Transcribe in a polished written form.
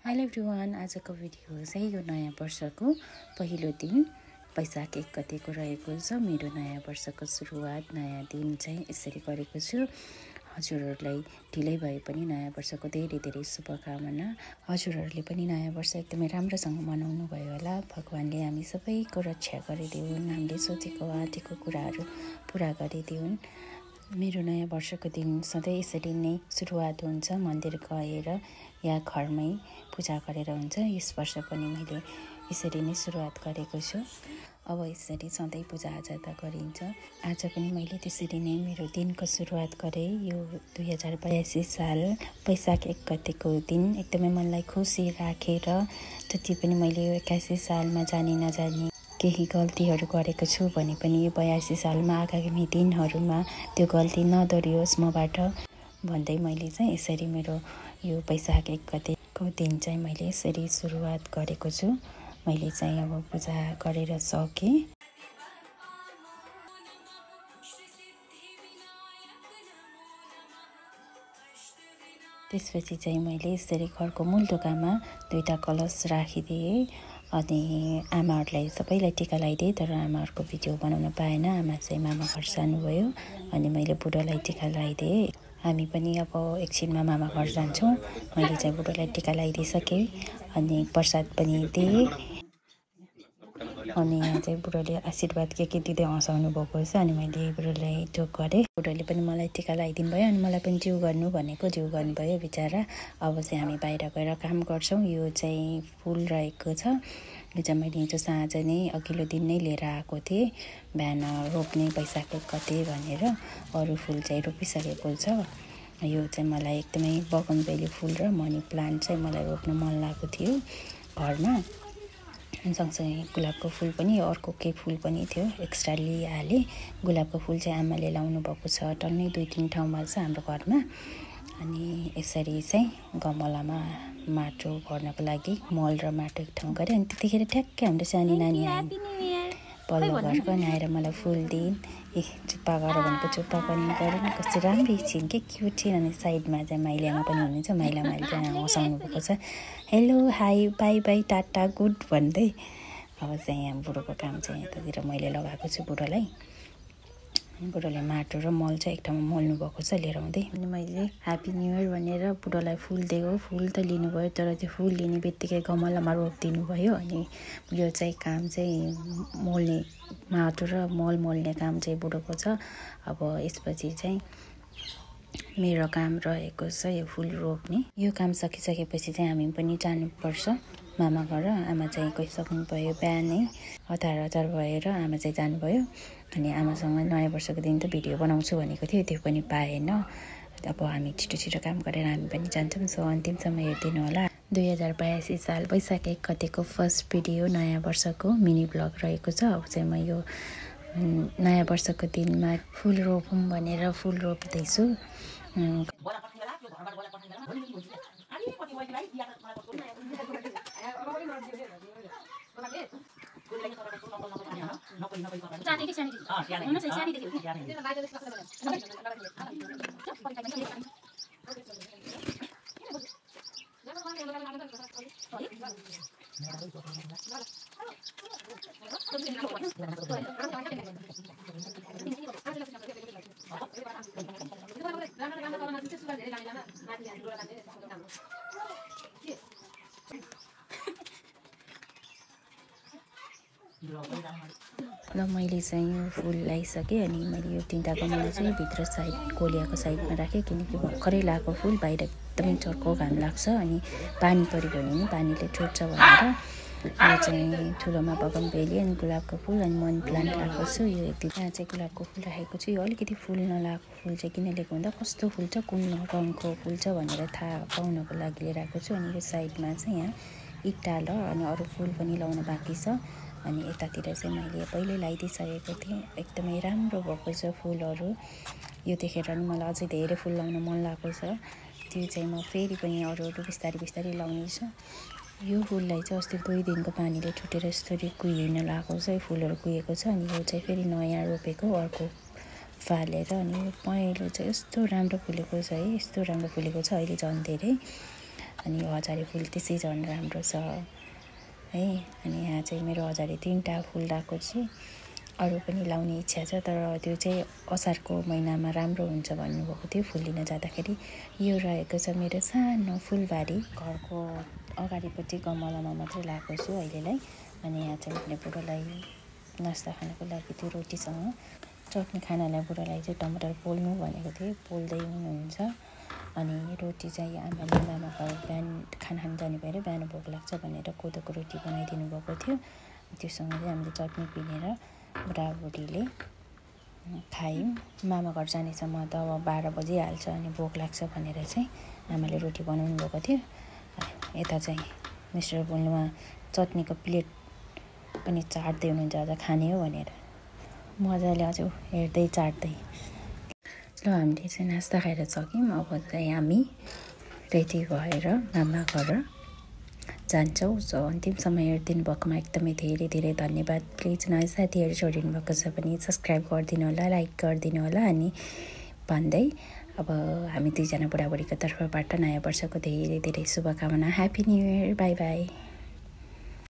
Hello everyone, आजको video चाहिँ यो नयाँ वर्षको पहिलो दिन वैशाख 1 गतेको रहेको छ। मेरो नयाँ वर्षको सुरुवात नयाँ दिन चाहिँ यसरी गरेको छु। हजुरहरूलाई ढिलै भए पनि नयाँ वर्षको धेरै धेरै शुभकामना। हजुरहरूले पनि नयाँ वर्ष एकदमै राम्रोसँग मनाउनु भयो होला। भगवानले हामी सबैको रक्षा गरिदिउन्, हामीले सोचेको आँटेको कुराहरू पुरा गरिदिउन्। मेरो नयाँ वर्षको दिन सधैँ यसरी नै सुरुवात हुन्छ, मन्दिर गएर या घरमै पूजा गरेर हुन्छ। यस वर्ष पनि मैले यसरी नै सुरुवात गरेको छु। अब यसरी सधैँ पूजाआजा त गरिन्छ। आज पनि मैले त्यसरी नै मेरो दिनको सुरुवात गरेँ। यो 2082 साल वैशाख 1 गतेको दिन एकदमै मनलाई खुसी राखेर जति पनि मैले यो 81 सालमा जानी नजानी केही गल्तीहरू गरेको छु भने पनि यो 82 सालमा आगामी दिनहरूमा त्यो गल्ती नदोहोरियोस् मबाट भन्दै मैले चाहिँ यसरी मेरो यो वैशाख 1 गतेको दिन चाहिँ मैले यसरी सुरुवात गरेको छु। मैले चाहिँ अब पूजा गरेर सकेँ। त्यसपछि चाहिँ मैले यसरी घरको मूल ढोकामा 2टा कलश राखिदिएँ अनि आमाहरूलाई सबैलाई टिका लगाइदिएँ। तर आमाहरूको भिडियो बनाउन पाएन, आमा चाहिँ मामा घर जानुभयो अनि मैले बुढोलाई टिका लगाइदिएँ। हामी पनि अब एकछिनमा मामा घर जान्छौँ। मैले चाहिँ बुढोलाई टिका लगाइदिइसकेँ अनि प्रसाद पनि दिएँ अनि यहाँ चाहिँ बुढोले आशीर्वाद के दिँदै हँसाउनु भएको छ अनि मैले बुढोलाई जोक गरेँ। बुढोले पनि मलाई टिका लगाइदिनु भयो अनि मलाई पनि जिउ गर्नु भनेको जिउ गर्नुभयो बिचरा। अब चाहिँ हामी बाहिर गएर काम गर्छौँ। यो चाहिँ फुल रहेको छ। यो चाहिँ मैले हिजो साँझ नै अघिल्लो दिन नै लिएर आएको थिएँ, बिहान रोप्ने वैशाख 1 गते भनेर। अरू फुल चाहिँ रोपिसकेको छ। यो चाहिँ मलाई एकदमै बगनबेली फुल र मनी प्लान्ट चाहिँ मलाई रोप्न मन लागेको थियो घरमा। सँगसँगै गुलाबको फुल पनि, अर्को केही फुल पनि थियो, एक्स्ट्रा लिइहालेँ। गुलाबको फुल चाहिँ आमाले लाउनु भएको छ, टन्नै 2-3 ठाउँमा छ हाम्रो घरमा। अनि यसरी चाहिँ गमलामा माटो भर्नको लागि मल र माटो एक ठाउँ गरेँ। अनि त्यतिखेर ठ्याक्कै हाम्रो सानी नानी पल्लो घरको अनि आएर मलाई फुल दिइन्। चुप्पा गर भनेको चुप्पा पनि गरेन। कस्तो राम्रो छिन् के क्युट छिन्। अनि साइडमा चाहिँ माइलामा पनि हुनुहुन्छ। माइलामाले चाहिँ हँसाउनु भएको छ, hello hi by by tata good भन्दै। अब चाहिँ यहाँ बुढोको काम चाहिँ यतातिर मैले लगाएको छु बुढोलाई। बुढोले माटो र मल चाहिँ एक ठाउँमा मोल्नु भएको छ लिएर आउँदै। अनि मैले ह्याप्पी न्यु इयर भनेर बुढोलाई फुल दिएको। फुल त लिनुभयो तर त्यो फुल लिने बित्तिकै गमलामा रोपिदिनु भयो। अनि यो चाहिँ काम चाहिँ मोल्ने, माटो र मल मोल्ने काम चाहिँ बुढोको छ। अब यसपछि चाहिँ मेरो काम रहेको छ यो फुल रोप्ने। यो काम सकिसकेपछि चाहिँ हामी पनि जानुपर्छ मामा घर। आमा चाहिँ गइसक्नु भयो, बिहानै हतार भएर आमा चाहिँ जानुभयो। अनि आमासँग नयाँ वर्षको दिन त भिडियो बनाउँछु भनेको थियो, त्यो पनि पाएन। अब हामी छिटो काम गरेर हामी पनि जान्छौँ। सो अन्तिमसम्म हेरिदिनु होला। 2082 साल वैशाख 1 गतेको फर्स्ट भिडियो नयाँ वर्षको मिनी ब्लग रहेको छ। अब चाहिँ म यो नयाँ वर्षको दिनमा फुल रोपौँ भनेर फुल रोप्दैछु। ल मैले चाहिँ यो फुल लगाइसकेँ अनि मैले यो 3टा गमला चाहिँ भित्र साइड कोलियाको साइडमा राखेँ, किनकि भर्खरै लगाएको फुल बाहिर एकदमै चर्को घाम लाग्छ अनि पानी पऱ्यो भने नि पानीले चोट्छ भनेर यो चाहिँ ठुलोमा बगनबेली अनि गुलाबको फुल अनि मनी प्लान्ट लगाएको छु। यो यहाँ चाहिँ गुलाबको फुल राखेको छु। यो अलिकति फुल नलागेको फुल चाहिँ किन लिएको भन्दा कस्तो फुल छ, कुन रङको फुल छ भनेर थाहा पाउनको लागि लिएर आएको छु। अनि यो साइडमा चाहिँ यहाँ इटाल अनि अरू फुल पनि लाउन बाँकी छ। अनि यतातिर चाहिँ मैले पहिल्यै लगाइदिइसकेको थिएँ। एकदमै राम्रो भएको छ फुलहरू। यो देखेर नि मलाई अझै धेरै फुल लाउन मन लागेको छ। त्यो चाहिँ म फेरि पनि अरू बिस्तारै लाउने छु। यो फुललाई चाहिँ अस्ति 2 दिनको पानीले छुटेर यस्तरी कुहिन लागेको छ, फुलहरू कुहिएको छ। अनि यो चाहिँ फेरि नयाँ रोपेको अर्को फालेर। अनि यो पहेँलो चाहिँ यस्तो राम्रो फुलेको छ है, यस्तो राम्रो फुलेको छ अहिले झन् धेरै। अनि यो हजारे फुल त्यसै झन् राम्रो छ है। अनि यहाँ चाहिँ मेरो हजारे 3टा फुल राखेको छु। अरू पनि लाउने इच्छा छ, तर त्यो चाहिँ असारको महिनामा राम्रो हुन्छ भन्नुभएको थियो फुल लिन जाँदाखेरि। यो रहेको छ मेरो सानो फुलबारी, घरको अगाडिपट्टि गमलामा मात्रै लगाएको छु अहिलेलाई। अनि यहाँ चाहिँ मैले बुढोलाई नास्ता खानको लागि त्यो रोटीसँग चटनी खानालाई बुढोलाई चाहिँ टमाटर पोल्नु भनेको थिएँ, पोल्दै हुनुहुन्छ। अनि रोटी चाहिँ आमाले मामा घर बिहान खाना खान जाने भएर बिहान भोक लाग्छ भनेर कोदोको रोटी बनाइदिनु भएको थियो। त्योसँग चाहिँ हामीले चटनी पिनेर बुढाबुढीले खायौँ। मामा घर जानेसम्म त अब 12 बजिहाल्छ अनि भोक लाग्छ भनेर चाहिँ आमाले रोटी बनाउनु भएको थियो। यता चाहिँ मिस्टर बोल्नुमा चटनीको प्लेट पनि चाट्दै हुनुहुन्छ अझ खाने हो भनेर, मजाले अझ हेर्दै चाट्दै। ल हामीले चाहिँ नास्ता खाएर सक्यौँ। अब चाहिँ हामी रेडी भएर मामा घर जान्छौँ। सो अन्तिम समय हेरिदिनु भएकोमा एकदमै धेरै धेरै धन्यवाद। प्लिज नयाँ साथीहरू जोडिनु भएको छ भने सब्सक्राइब गरिदिनु होला, लाइक गरिदिनु होला। अनि भन्दै अब हामी दुईजना बुढाबुढीको तर्फबाट नयाँ वर्षको धेरै धेरै शुभकामना। Happy new year, by by.